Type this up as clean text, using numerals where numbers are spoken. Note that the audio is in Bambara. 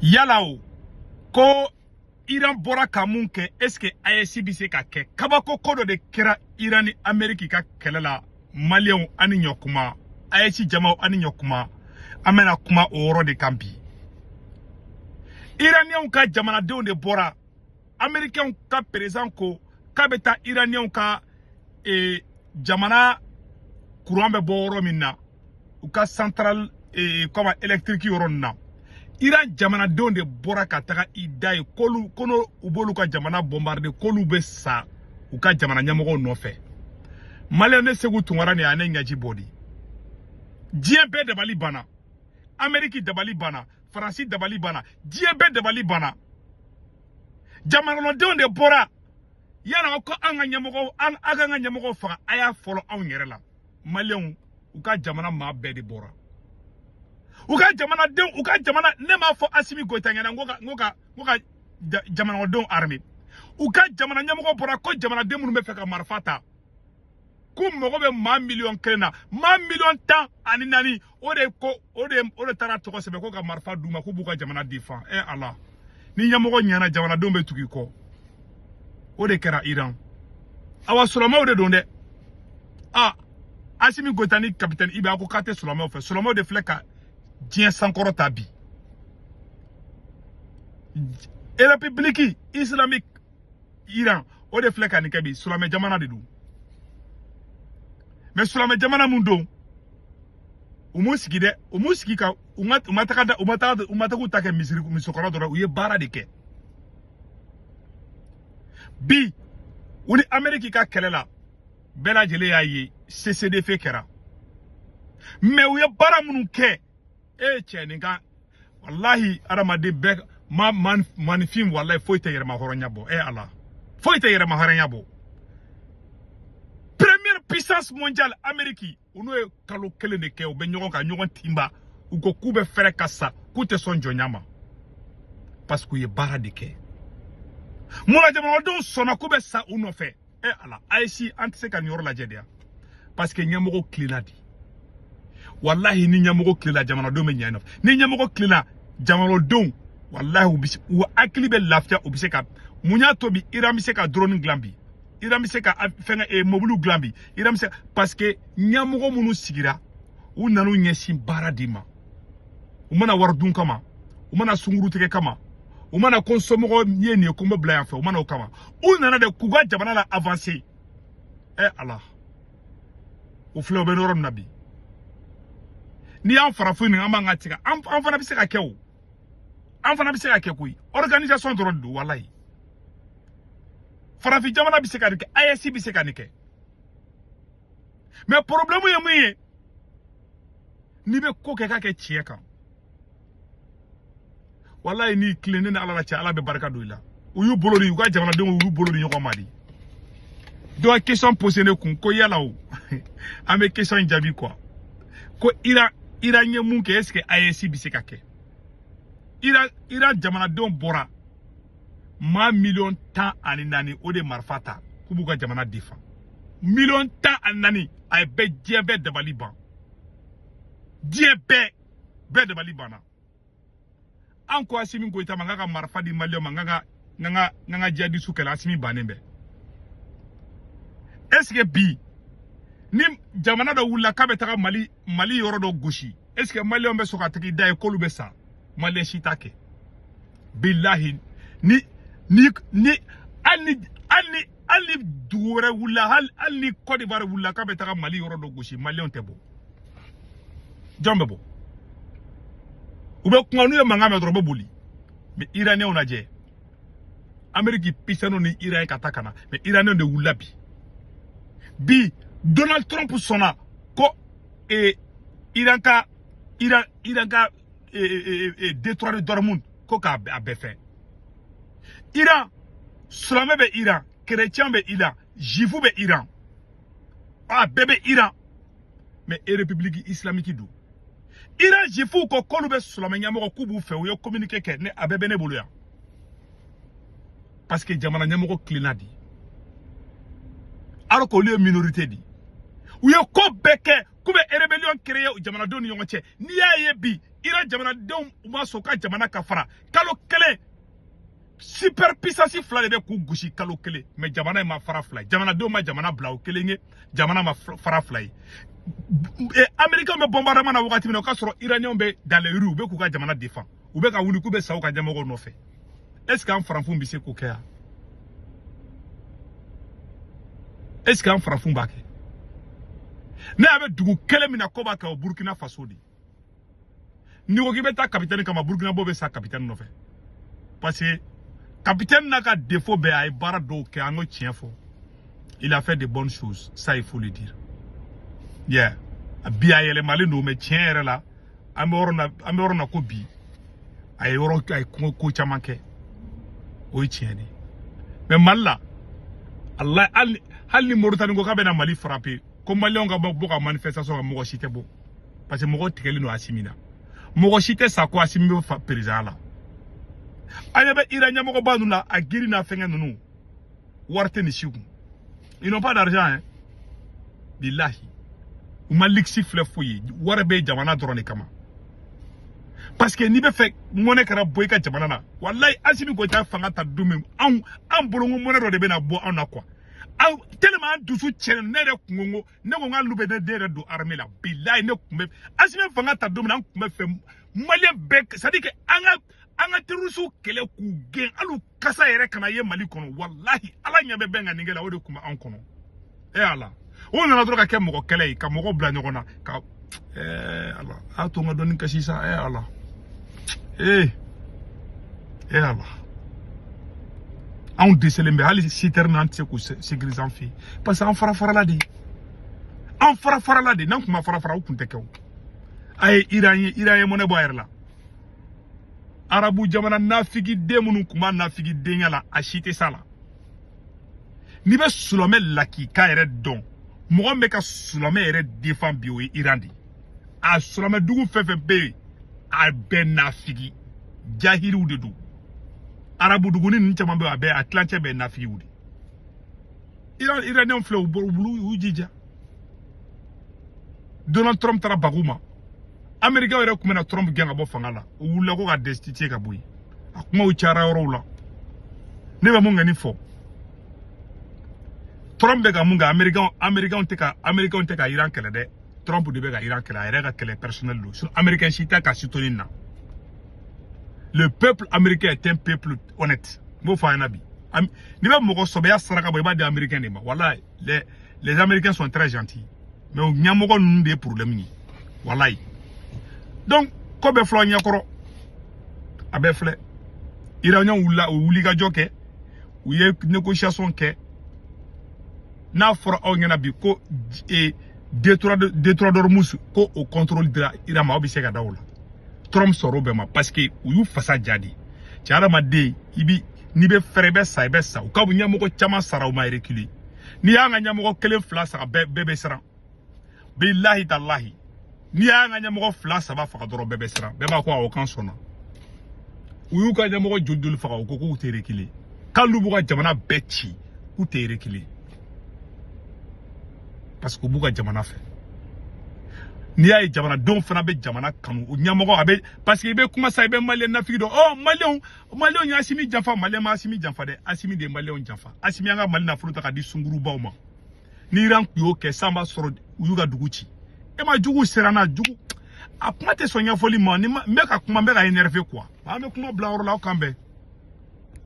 Yala o ko Iran bɔra ka mun kɛ, est ce que AES bɛ se ka kɛ? Kabako ko dɔ de kɛra Iran ni Amérique ka kɛlɛ la. Maliyɛnw, ani ɲɔkuma, AES jamaw, ani ɲɔkuma, an bɛna kuma o yɔrɔ de kan bi. Iraniyɛnw ka jamanadenw de bɔra. Américains ka président ko k'a bɛ taa Iraniyɛnw ka jamana courant bɛ bɔ yɔrɔ min na, u ka centrale comme électrique yɔrɔ ninnu na. Iran jamanadenw de bɔra ka taga i da ye k'olu ko n'o u b'olu ka jamana bombarder, k'olu bɛ sa u ka jamana ɲɛmɔgɔw nɔfɛ. Maliyɛn, ne Segu Tunkara nin a ne ɲɛji bɔ de. Diɲɛ bɛɛ dabali banna, Amérique dabali banna, Faransi dabali banna, diɲɛ bɛɛ dabali banna. Jamanakɔnɔdenw de bɔra yala ko an ka ɲɛmɔgɔw, an a k'an ka ɲɛmɔgɔw faga, a y'a fɔlɔ anw yɛrɛ la. Maliyɛnw, u ka jamana maa bɛɛ de bɔra, u ka jamanadenw, u ka jamana. Ne m'a fɔ Asimi Goyita ɲɛna n ko ka jamanakɔnɔdenw armé. U ka jamana ɲɛmɔgɔ bɔra ko jamanaden minnu bɛ fɛ ka marifa ta, k'u mago bɛ maa 1 miliyɔn na, maa 14 miliyɔn. O de ko o de taara tɔgɔ sɛbɛn ko ka marifa d'u ma, k'u b'u ka jamana défend. Ɛ Ala, ni ɲɛmɔgɔ ɲɛna, jamanadenw bɛ tugu i kɔ. O de kɛra Iran. Awa, silamɛw de don dɛ. A Asimi Goyita ni capitaine Iba ko k'a tɛ silamɛw fɛ. Silamɛw de filɛ ka diɲɛ sankɔrɔ ta bi. République islamique Iran, o de filɛ ka nin kɛ bi. Silamɛ jamana de don, mais silamɛ jamana mun don, u m'u sigi dɛ, u m'u sigi ka u ma taga da, u ma taga u ta kɛ misiri misokɔrɔ dɔrɔn. U ye baara de kɛ bi. U ni Amérique ka kɛlɛ la, bɛɛ lajɛlen y'a ye CCDF kɛra, mais u ye baara minnu kɛ, e cɛ, nin kan walahi, adamaden bɛɛ ma maninfin, walahi, foyi tɛ yɛrɛma hɔrɔnya bɔ. E Ala, foyi tɛ yɛrɛma hɔrɔnya bɔ. Première puissance mondiale Amérique, u n'o ye kalo 1 de kɛ, u bɛ ɲɔgɔn kan, ɲɔgɔn tinba. U ko k'u bɛ fɛrɛ ka sa, k'u tɛ sɔn jɔnya ma, parce que u ye baara de kɛ. Munna jamanadenw sɔnna k'u bɛ sa u nɔfɛ? E Ala, AES, an tɛ se ka nin yɔrɔ lajɛ de yan, parce que ɲɛmɔgɔ tilenna de. Walahi, ni ɲɛmɔgɔ tilenna, jamanadenw bɛ ɲɛ i nɔfɛ. Ni ɲɛmɔgɔ tilenna, jamanadenw, walahi, u bɛ se, u hakili bɛ lafiya. U bɛ se ka mun y'a to bi Iran bɛ se ka drone dilan bi, Iran bɛ se ka fɛngɛ mobiliw dilan bi, Iran bɛ se, parce que ɲɛmɔgɔ minnu sigira, u nan'u ɲɛsin baara de ma. U mana wari dun kama, u mana sunkuru tigɛ kama, u mana ko n somɔgɔ ye nin ye, ko n bɛ bila yan fɛ, u mana o kama. U nana de k'u ka jamana la avancer. Ɛ Ala, o filɛ, o bɛ yɔrɔ min na bi. N'i y'an farafin nin, an b'an ka tigɛ, an fana bɛ se ka kɛ o, an fana bɛ se ka kɛ koyi. Organisation dɔrɔn de don. Walayi, farafin jamana bɛ se ka nin kɛ, AES bɛ se ka nin kɛ, mais problème ye mun ye? N'i bɛ ko kɛ, k'a kɛ tiɲɛ kan. Walayi, n'i tilen ne ni Ala la cɛ, Ala bɛ barika don i la. U y'u bolo di, u ka jamanadenw y'u bolo di ɲɔgɔn ma de. Dɔ ye question posé ne kun ko yala o, an bɛ question in jaabi quoi, ko Iran ye mun kɛ, est ce que AES bɛ se ka kɛ? Iran jamanadenw bɔra, maa 14 miliyɔn, o de marifa ta k'u b'u ka jamana défend. 14 miliyɔn, a ye bɛɛ, diɲɛ bɛɛ dabali ban, diɲɛ bɛɛ bɛɛ dabali banna. An ko Asimi Goyita ma n k'a ka marifa di maliyɛnw ma, n ka jihadisu kɛlɛ. Asimi bannen bɛɛ. Est ce que bi, ni jamana dɔ wulila k'a bɛ taga Mali yɔrɔ dɔ gosi, est ce que maliyɛnw bɛ sɔn ka taga i da ye k'olu bɛ sa? Maliyɛn si t'a kɛ. Bilahi, ni hali ni dugu wɛrɛ wulila, hali ni Côte d'Ivoire wulila k'a bɛ taga Mali yɔrɔ dɔ gosi, maliyɛnw tɛ bɔ. Jɔn bɛ bɔ? U bɛ kuma, n'u ye mankan mɛn dɔrɔn, u bɛ boli. Mais iraniyɛnw lajɛ, Amérique puissance ni Iran ye ka taa ka na, mais iraniyɛnw de wulila bi. Bi Donald Trump sɔnna ko Iran ka détroit de Hormuz, ko k'a a bɛɛ fɛ. Iran, silamɛ bɛ Iran, chrétien bɛ Iran, juif bɛ Iran, a bɛɛ bɛ Iran, mais république islamique don. Iran juifu ko k'olu bɛ silamɛ ɲɛmɔgɔ, k'u b'u fɛ. U ye communiqué kɛ, ne a bɛɛ bɛ ne bolo yan, parce que jamana ɲɛmɔgɔ tilenna di, alors qu'olu ye minorité di. U ye ko bɛɛ kɛ k'u bɛ rébellion créer jamanadenw ni ɲɔgɔn cɛ. N'i y'a ye bi Iran jamanadenw ma sɔn ka jamana ka fara kalo kelen. Super puissance fila de bɛ k'u gosi kalo kelen, mais jamana in ma fara fila ye, jamanadenw ma jamana bila o kelen ye, jamana ma fara fila ye. Américains bɛ bombardement na wagati min na, o k'a sɔrɔ Iraniens bɛ dans les rues, u bɛ k'u ka jamana défend, u bɛ ka wuli k'u bɛ sa u ka ɲɛmɔgɔw nɔfɛ. Est ce que an farafinw bɛ se k'o kɛ yan? Est ce que an farafinw b'a kɛ? Ne y'a bɛ dugu kelen min na ko b'a kɛ, o Burkina Faso de. N'i ko k'i bɛ taa capitaine kama, Burkina b'o bɛ sa capitaine nɔfɛ, parce que capitaine n'a ka défaut bɛɛ, a ye baara dɔw kɛ, an ko tiɲɛ fɔ, il a fait de bonnes choses, ça il faut le dire. Yeah, bi a yɛlɛmalen don, mais tiɲɛ yɛrɛ la, an bɛ yɔrɔ na, an bɛ yɔrɔ na ko bi a ye yɔrɔ, a ye ko caman kɛ, o ye tiɲɛ de ye. Mais Mali la, ala, hali ni Moritani ko k'a bɛna Mali frapper, ko Maliyɛnw ka bɔ ka manifestation kɛ, mɔgɔ si tɛ bɔ, parce que mɔgɔw tigɛlen don Asimi na. Mɔgɔ si tɛ sa ko Asimi bɛ fa président la. An ɲɛ bɛ Iran ɲɛmɔgɔba ninnu la, a girin n'a fɛngɛ ninnu, wari tɛ nin si kun. Ils n'ont pas d'argent, hein, bilahi. U ma luxe filɛ foyi ye, wari bɛ jamana dɔrɔn de kama, parce que n'i bɛ fɛ mɔnɛ kɛra bɔ i ka jamana na. Walayi, Asimi Goïta fanga ta don min, anw an bolo ko mɔnɛ dɔ de bɛna bɔ anw na quoi. Aw tellement an dusu tiɲɛna, ne yɛrɛ kun ko ne ko n k'ale bɛ ne den yɛrɛ don armée la. Bilayi, ne kun bɛ Asimi fanga ta don min na, an kun bɛ fɛ Maliyɛn bɛɛ, c'est à dire que an ka terroristes kɛlɛ k'u gɛn, hali u kasa yɛrɛ kana ye Mali kɔnɔ. Walahi, Ala ɲɛ bɛ bɛn ka nin kɛ la, o de kun bɛ anw kɔnɔ. E Ala, o nana dɔrɔn ka kɛ mɔgɔ kɛlɛ ye, ka mɔgɔw bila ɲɔgɔn na ka Ala a to n ka dɔɔni kasi sa. E Ala, ee e Ala, anw dɛsɛlen bɛ, hali citerne an tɛ se k'u sécuriser an fɛ yen, parce que an fara farala de, an fara farala de. N'an kun ma fara fara, o kun tɛ kɛ. O a ye Iran ye, Iran ye mɔnɛ bɔ a yɛrɛ la. Arabu jamana nafigi den minnu kun b'a nafigi denya la, a si tɛ s'a la. N'i bɛ silamɛ lakika yɛrɛ dɔn, mɔgɔ min bɛ ka silamɛ yɛrɛ défend bi, o ye Iran de ye. A silamɛ dugu fɛn fɛn bɛ yen, a bɛɛ nafigi jahiliw de don. Arabu duguni ninnu caman bɛ yen, a bɛɛ a tilancɛ bɛɛ nafigiw de. Iran, Iraniyɛnw filɛ, u bɔ u bolo, u y'u jija. Donald Trump taara bagu ma, Américain yɛrɛ tun bɛna Trump gɛn ka bɔ fanga la, u wulila ko ka destituer ka bɔ yen. A kumaw cayara yɔrɔw la. Ne bɛ mun kɛ nin fɔ, Trump bɛ ka mun kɛ, Américain tɛ ka, Américain tɛ ka Iran kɛlɛ dɛ. Trump de bɛ ka Iran kɛlɛ, a yɛrɛ ka kɛlɛ personnel don. Sinon Américain si tɛ ka soutenir na. Le peuple américain est un peuple honnête. N b'o fɔ a ɲɛna bi. N'i bɛ mɔgɔ sɔbɛya saraka bɔ, i b'a di Américain de ma. Walayi, les Américains sont très gentils, mais o ɲɛmɔgɔ ninnu de ye problème ye, walayi. Donc ko bɛɛ filɛ aw ɲɛkɔrɔ, a bɛɛ filɛ. Iraniyɛnw wulila, u wuli ka jɔ kɛ, u ye négociation kɛ. N'a fɔra aw ɲɛna bi ko détroit d'Ormuz, ko o contrôle dira Iran ma, aw bɛ se ka da o la. Trump sɔrɔ o bɛɛ ma, parce que u y'u fasa ja de. Cɛ, hadamaden, i bi n'i bɛ fɛrɛ, i bɛ sa, i bɛ sa. U ka ɲɛmɔgɔ caman sara, u ma reculer. N'i y'an ka ɲɛmɔgɔ kelen fila sara, bɛɛ bɛɛ bɛ siran. Bilahi talahi, n'i y'an ka ɲɛmɔgɔ fila saba faga dɔrɔn, bɛɛ bɛ siran, bɛɛ b'a ko awɔ k'an sɔnna. U y'u ka ɲɛmɔgɔ joli joli faga, u ko k'u tɛ reculer, k'olu b'u ka jamana bɛɛ ci, k'u tɛ reculer, parce que u b'u ka jamana fɛ. N'i y'a ye jamanadenw fana bɛ jamana kanu, o ɲɛmɔgɔ a bɛ, parce que i bɛ kuma sa, i bɛ Maliyɛn nafigi dɔn. Ɔ Maliyɛnw, Maliyɛnw ye Asimi janfa. Maliyɛn ma Asimi janfa dɛ, Asimi de ye Maliyɛnw janfa. Asimi y'an ka Mali nafolo ta ka di sungurubaw ma. Ni Iran tun y'o kɛ san, b'a sɔrɔ u y'u ka dugu ci. E ma jugu siranna jugu, a kuma tɛ sɔn ɲɛfɔli ma. Ni n bɛ ka kuma, n bɛ ka énervé quoi. An bɛ kuma bila yɔrɔ la, aw kan bɛn.